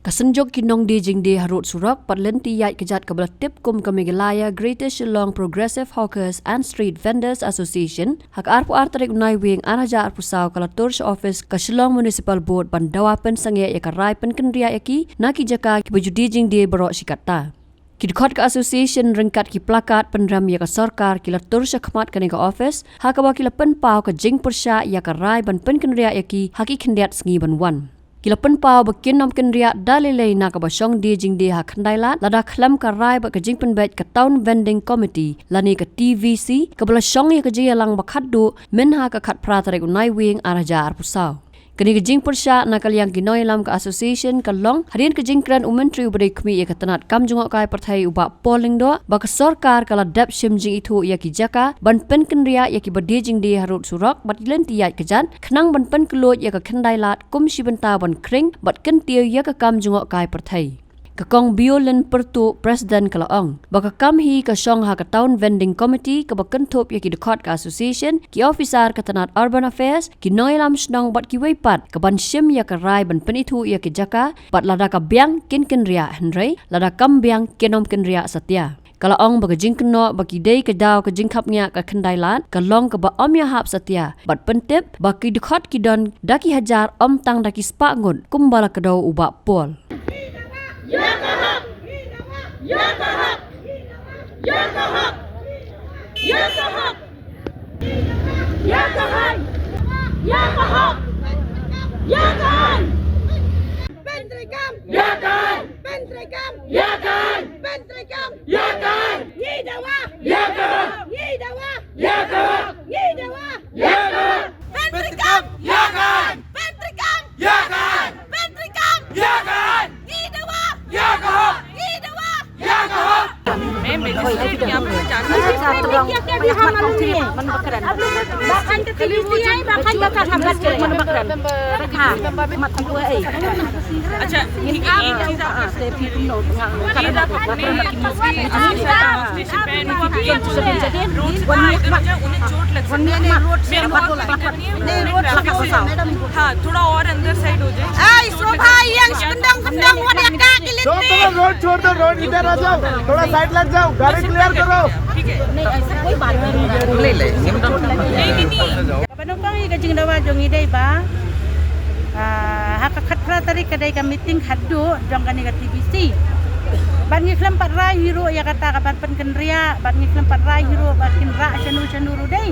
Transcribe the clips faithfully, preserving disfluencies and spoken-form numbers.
Ka synjuk ki nongdie jingdie harud surok bad lynti ïaid kjat kaba la tip kum ka Meghalaya Greater Shillong Progressive Hawkers and Street Vendors Association ha ka arphew ar tarik u Naiwieng ar hajar arphew saw ka la tur sha office ka Shillong Municipal Board ban dawa pynsangeh ïa ka rai pynkynriah ïa ki na ki jaka kiba ju die jingdie baroh shi katta. Ki dkhot ka association ryngkat ki plakat pynrem ïa ka sorkar ki la tur sha khmat kane ka office ha kaba ki la pynpaw ka jingpyrshah ïa ka rai ban pynkynriah ïa ki ha ki khyndiat sngi ban wan. Ki la pynpaw ba kin ym kynriah da lei lei na kaba shong die jingdie ha Khyndailad lada khlem ka rai bad ka jingpynbeit ka Town Vending Committee lane ka T V C kaba la shong ïa ka jingïalang ba khatduh mynha ka khatphra tarik u Naiwieng ar hajar arphew saw. Kane ka jingpyrshah na ka liang ki nongïalam ka association ka long hadien ka jingkren u Myntri uba dei khmih ïa ka tnat kam jngohkai pyrthei u Bah Paul Lyngdoh ba ka sorkar ka la dep shim jingithuh ïa ki jaka ban pynkynriah ïa kiba die jingdie harud surok bad lynti ïaid kjat khnang ban pynkhlad ïa ka Khyndailad kum shi bynta ban khring bad kyntiew ïa ka kam jngohkai pyrthei. Ka Kong Biolin Pyrtuh, President, ka la ong ba ka kam hi ka shong ha ka Town Vending Committee kaba kynthup ïa ki dkhot ka association, ki officer ka tnat Urban Affairs, ki nongïalam shnong bad kiwei pat ka ban shim ïa ka rai ban pynithuh ïa ki jaka bad lada ka biang kin kynriah, hynrei lada kam biang kin ym kynriah satia. Ka la ong ba ka jingkynnoh ba ki dei ka daw ka jingkhapngiah ka Khyndailad ka long kaba ym ïahap satia bad pyntip ba ki dkhot ki don da ki hajar ym tang da ki spah ngut kumba la kdew u Bah Paul. मैं मजिस्ट्रेट, यहाँ पे मैं जानना चाहती हूँ कि अभी हम लोग बात करते हैं, बात करते हैं। अच्छा, ठीक है, एक चीज़ आप ये आप अपने किसी अफसर का स्टेशन पे नोटिफिकेशन रोड से बाहर इधर हो जाए, उन्हें चोट लग सकती है। मेरे को कोई दिक्कत नहीं है, उन्होंने ट्रैफिक से, हाँ, थोड़ा और अंदर साइड हो जाए। ए, शोभा, ये kendong-kendong, वो देखा कि Stop करो, रोड छोड़ दो, रोड इधर आ जाओ, थोड़ा साइड लग जाओ, गाड़ी क्लियर करो। ठीक है। नहीं, ऐसा कोई बात नहीं है। ले ले, नहीं, नहीं, नहीं। Ba nyngkong hi ka jingdawa jong ngi dei ba, ah, ha ka khatphra tarik ka dei ka meeting khatduh jong kane ka T B C. Bad ngi khlem pat rai hi ruh ïa kata ka ban pynkynriah, bad ngi khlem pat rai hi ruh ba kin rah shano shano ruh dei.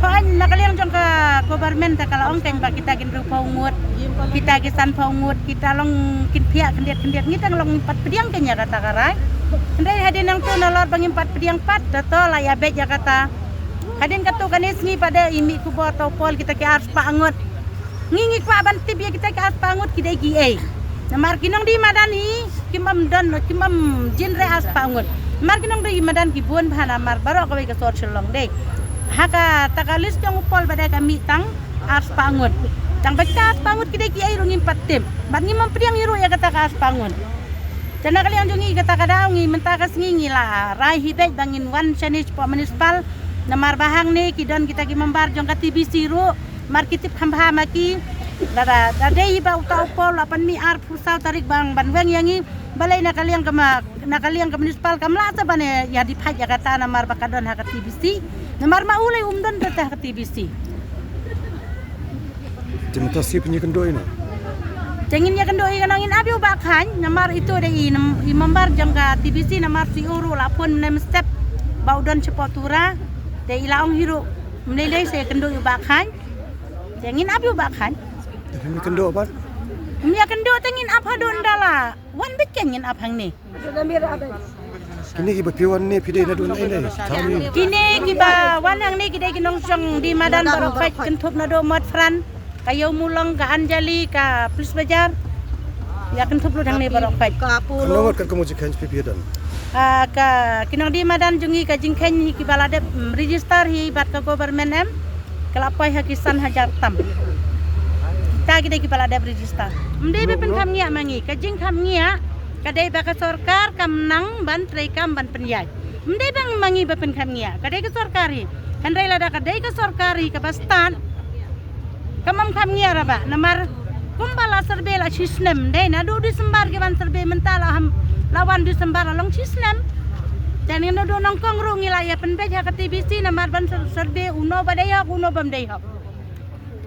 Hooid, na ka liang jong ka government te ka la ong kein ba kita ki hynriewphew ngut, kita ki sanphew ngut, kita long kin thiah khyndiat khyndiat, ngi tang long ngim pat pdiang kein ïa kata ka rai. Hynrei hadien nangta nalor ba ngim pat pdiang pat, da to la ïa beit ïa kata. Hadien katto katne sngi pat de i mih khubor ta u Paul kita ki arspah ngut. Ngi ngi kwah ban tip ïa kita ki arspah ngut ki dei kiei. Namar ki nongdie madan hi kim ym don, kim ym jin re arspah ngut. Namar ki nongdie madan ki bun bha namar baroh kawei ka sor Shillong dei. Ha kata ka list jong u Paul ba dei ka mih tang arspah ngut. Tang ba kita arspah ngut ki dei kiei ruh ngim pat tip. Bad ngim ym pdiang hi ruh ïa kata ka arspah ngut. Te na ka liang jong ngi kata ka daw ngi mynta ka sngi ngi la rai hi beit ba ngin wan shane shapoh municipal. Namar ba hangne ki don kita ki member jong ka T B C ruh. Mar ki tip kham bha ma ki. Da da da dei hi ba uta u Paul la pynmih arphew saw tarik ba ban weng ïa ngi. Balei na ka liang ka ma, na ka liang ka municipal kam lah sa ban ïa dei phai ïa kata namar ba ka don ha ka T B C. Namar ma u lei um don te ha ka T B C. Te mynta sngewbha pynïakynduh ïa no. Te ngin ïakynduh ïa no, ngin ap ïa u Bah Khain namar ito dei i nam-, i member jong ka T B C namar shu ïoh ruh la phone mynne mynstep ba u don shapoh Tura. Te i la ong hi ruh mynne lei sa ïakynduh ïa u Bah Khain. Te ngin ap ïa u Bah Khain. Te ngin kynduh ban? Ngin ïakynduh te ngin ap haduh ynda la wan beit kein ngin ap hangne. Kine kiba phi wan ne phi dei naduh nai ne? Kine kiba wan hangne ki dei ki nongshong die madan baroh khoit kynthup naduh Motphran, ka Ïewmawlong, ka Anjali, ka Police Bazar. Ïa kynthup lut hangne baroh khoit. Ka nongot katkum ka jingkheiñ phi phi don? Ah, ka ki nongdie madan jong ngi ka jingkheiñ hi kiba la dep, mm, register hi bad ka government em. Ka la poi ha ki san hajar tam. Kita ki dei kiba la dep register. Ym dei ba pynkham ngiah ma ngi, ka jingkham ngiah ka dei ba ka sorkar kam nang ban trei kam ban pynïaid. Ym dei ba ma ngi ba pynkham ngiah, ka dei ka sorkar hi. Hynrei lada ka dei ka sorkar hi kaba stad, Kam ym kham ngiah re bah, namar kumba la survey la shi snem, dei naduh December ki wan survey, mynta la ham, la wan December la long shi snem. Te naduh nyngkong ruh ngi la ïa pynbeit ha ka T V C namar ban sur-, survey uno ba dei hok, uno bym dei hok.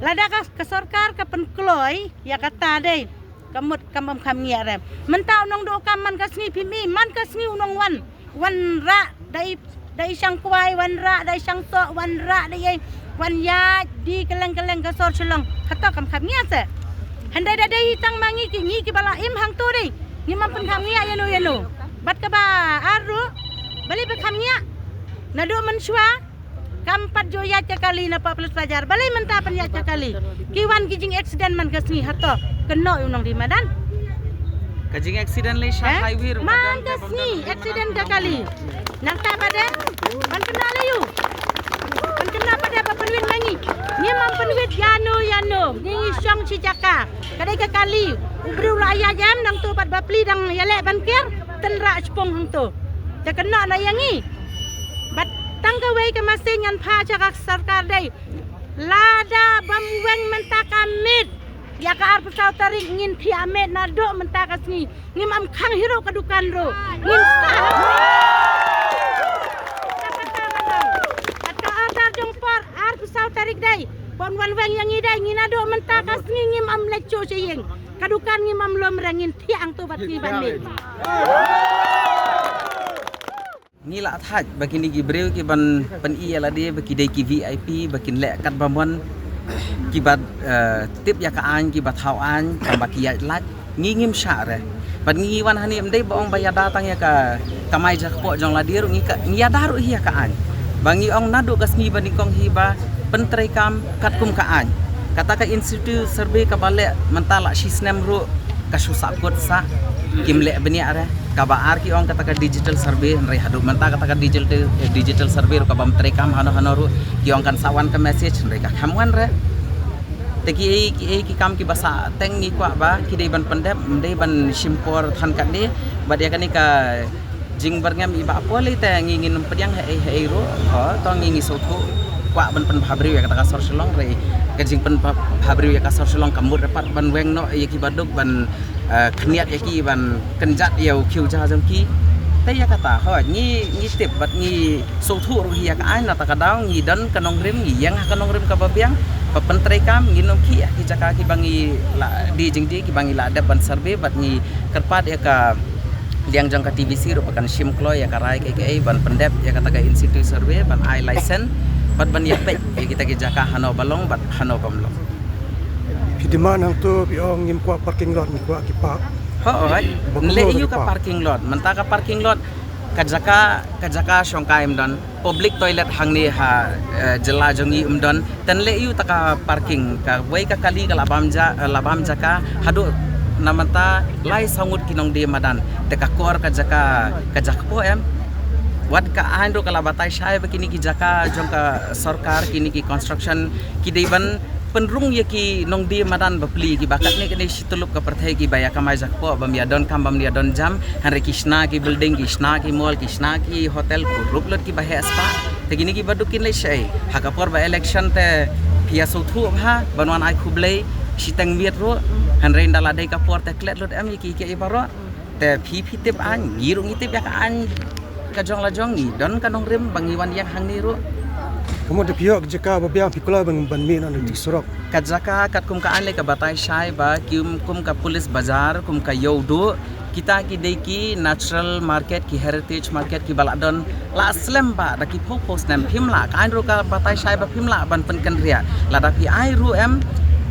Lada ka, ka sorkar ka pynkloi ïa kata dei, ka mut kam ym kham ngiah re. Mynta u nongduh kam man ka sngi phim i, man ka sngi u nongwan. Wan rah da i, da i shang kwai, wan rah da i shang soh, wan rah da i, wan ïaid die kylleng kylleng ka sor Shillong. Hato kam kham ngiah se? Hynrei da dei hi tang ma ngi ki, ngi kiba la im hangto dei, ngim ym pynkham ngiah ïano ïano. Bad kaba ar ruh, balei ba kham ngiah? Naduh mynshuwa kam pat ju ïaid ka kali na Pop Plus Bazar. Balei mynta pynïaid ka kali? Ki wan ki jing accident man ka sngi, hato kynnoh ïa u nongdie madan? Ka jing accident lei sha Eh? highway ruh Man ka ka dang sngi accident ka kali. Nangta pat de ban kynnoh lei ïa u. Ban kynnoh pat de ba pynwit ma ngi. Ngim ym pynwit ïano ïano. Ngi ngi shong shi jaka. Ka dei ka kali. U briew la ïaid em, nangto pat bapli dang ïaleh ban ker, tynrah shipong hangto. Te kynnoh na ïa ngi. Bad tang kawei ka message ngan phah sha ka sorkar dei, lada bym weng mynta ka miet, ïa ka arphew saw tarik ngin thiah miet naduh mynta ka sngi. Ngim ym khang hi ruh ka dukan ruh. Ngin sah. Ka order jong por arphew saw tarik dei. Pon wan weng ïa ngi dei, ngi naduh mynta ka sngi ngim ym leit shuh sha ïing. Ka dukan ngim ym lum re, ngin thiah hangto bad ki ban leit. Ngi la thait ba kine ki briew ki ban pyn-i ïa lade ba ki dei ki V I P, ba kin leh katba mon, ki ba, eh, tip ïa ka aiñ, ki ba thaw aiñ, tang ba ki ïaid lait. Ngi ngim shah re. Bad ngi wan hangne ym dei ba ong ba ïada tang ïa ka kamai jakpoh jong lade ruh, ngi ka, ngi ïada ruh hi ïa ka aiñ. Ba ngi ong naduh ka sngi ba nyngkong hi ba pyntreikam katkum ka aiñ. Kata ka in situ survey kaba leh mynta la shi snem ruh ka shu sahkut sah, kim leh bniah re. Kaba ar ki ong kata ka digital survey, hynrei haduh mynta kata ka digital, eh, digital survey ruh ka bym treikam hano hano ruh, ki ong kan sa wan ka message, hynrei ka kham wan re. Te kiei kiei ki kam kiba sah teng ngi kwah ba ki dei ban pyndep, ym dei ban shim por than katne. Bad ïa kane ka jingbyrngem i Bah Paul, te ngi ngin ym pdiang haei haei ruh. Ho, to ngi ngi sngewthuh, kwah ban pynbha briew ïa kata ka sor Shillong, hynrei ka jingpynbha briew ïa ka sor Shillong ka mut re pat ban weng noh ïa kiba duk, ban, eh, khyndiat ïa ki, ban kynjat ïa u khiew ja jong ki. Te ïa kata, ho, ngi ngi tip bad ngi sngewthuh ruh hi ïa ka aiñ, na kata ka daw ngi don ka nongrim, ngi ïeng ha ka nongrim kaba biang, ba pyntreikam, ngin ym khih ïa ki jaka kiba ngi la die jingdie, kiba ngi la dep ban survey, bad ngi kyrpad ïa ka liang jong ka T V C ruh ba kan shim kloi ïa ka rai kaei kaei ban pyndep ïa kata ka in situ survey, ban ai license, bad ban ïa peit ïa kita ki jaka hano ba long bad hano bym long. Phi demand hangto, phi ong ngim kwah parking lot, ngi kwah ki park. Ho, alright. Ba kumno ngi leh ïa ka park? Parking lot, mynta ka parking lot, ka jaka, ka jaka shongkai ym don. Public toilet hangne ha, eh, jylla jong ngi ym don. Te ngi leh ïa kata ka parking, kawei ka kali ka la bam ja, eh, la bam jaka haduh na mynta lai saw ngut ki nongdie madan. Te ka kor ka jaka ka jakpoh em. Wat ka aiñ ruh ka la batai shai ba kine ki jaka jong ka sorkar, kine ki construction, ki dei ban pynrung ïa ki nongdie madan bapli, kiba katne katne shi tyllup ka pyrthei, kiba ïa kamai jakpoh, bym ïa don kam, bym ïa don jam, hynrei ki shna ki building, ki shna ki mall, ki shna ki hotel, kurup lut kiba heh spah. Te kine kiba duk kin leh shaei? Ha ka por ba election te phi ïa sngewthuh bha ban wan ai khublei shiteng miet ruh, hynrei ynda la dei ka por te klet lut em ïa ki, ïa ki baroh. Te phi phi tip aiñ, ngi ruh ngi tip ïa ka aiñ ka jong la jong, ngi don ka nongrim ba ngi wan ïeng hangne ruh. Ka mut da phi ïoh ka jaka ba biang phi kloi ban, ban mih noh na ka surok? Ka jaka katkum ka aiñ lei ka batai shai ba kim kum ka police bazar, kum ka Ïewduh, kita ki dei ki natural market, ki heritage market kiba la don la slem ba da ki phew phew snem, phim lah, ka aiñ ruh ka batai shai ba phim lah ban pynkynriah. Lada phi ai ruh em,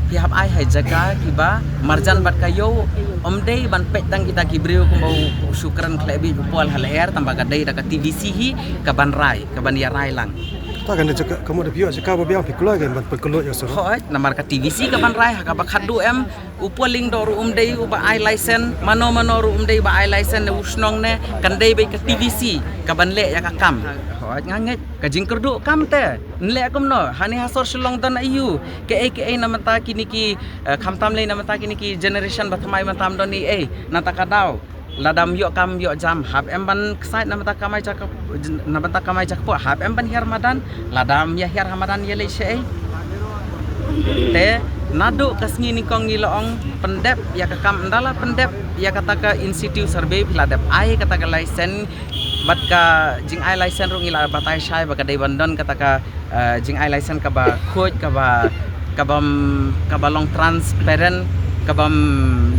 phi hap ai ha jaka kiba marjan bad ka ïew, ym dei ban peit tang kita ki briew kumba u, u shu kren khleh beit u Paul ha lyer, tang ba ka dei da ka T V C hi ka ban rai, ka ban ïa rai lang. Ta ka ne jaka, ka mut da phi ïoh jaka ba biang phi kloi kein ban pynkylla ïa u surok? Hooid, namar ka T V C ka ban rai ha kaba khatduh em. U Paul Lyngdoh ruh um dei uba ai license, mano mano ruh um dei uba ai license ne u shnong ne, kan dei beit ka T V C ka ban leh ïa ka kam. Hooid, nga ngeit ka jingkyrduh kam te. Nleh kumno, hangne ha sor Shillong don aiu? Kaei kaei na mynta kine ki, eh, khamtam lei na mynta kine ki generation ba thymmai mynta ym don ei ei. Na kata ka daw, lada ym ïoh kam ïoh jam, hap em ban ksaid na mynta kamai jakpoh, na mynta kamai jakpoh, hap em ban hiar madan, lada ym ïa hiar ha madan ïa leit shaei. Te Naduh ka sngi nyngkong ngi la ong pyndep ïa ka kam, ynda la pyndep ïa kata ka in situ survey phi la dep ai kata ka license, bad ka jingai license ruh ngi la batai shai ba ka dei ban don kata ka, eh, jingai license kaba khuid, kaba, kaba, kaba long transparent, kaba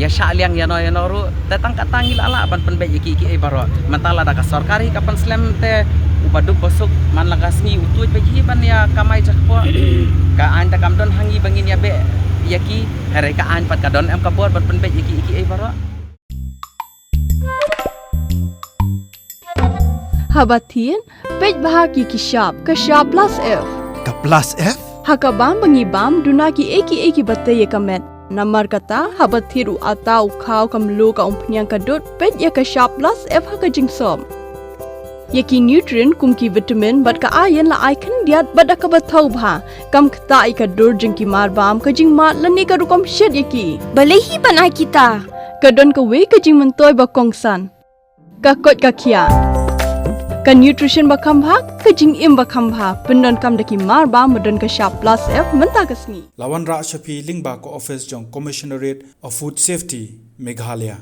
ïa shah liang ïano ïano ruh. Te tang kata ngi la lah ban pynbeit ïa ki, ki ei baroh. Mynta lada ka sorkar hi ka pynslem te uba duk ba suk man la ka sngi u tuid beit hi ban ïa kamai jakpoh. Ka aiñ te kam don ha ngi ba ngin ïa beh ïa ki. Hynrei ka aiñ pat ka don em ka bor ban pynbeit ïa ki, ïa ki ei baroh. Haba thied, peit bha ki, ki shap, ka shap plus F. Ka plus F? Ha ka bam ba ngi bam, duna ki ei ki ei kiba tei ïa ka met. Namar kata, haba thied u atta, u khaw, ka mluh, ka umphniang, ka dud, peit ïa ka shap plus F ha ka jingsop. Ïa ki nutrient kum ki vitamin bad ka iron la ai khyndiat bad da kaba thaw bha. Kam ktah ïa ka dur jong ki marbam, ka jingmad lane ka rukom shet ïa ki. Balei hi ban ai kita? Ka don kawei ka jingmyntoi ba kongsan. Ka koit ka khiah. Ka nutrition ba kham bha, ka jingim ba kham bha, pyndonkam da ki marbam ba don ka shap plus F mynta ka sngi. La wanrah sha phi lyngba ka office jong Commissionerate of Food Safety, Meghalaya.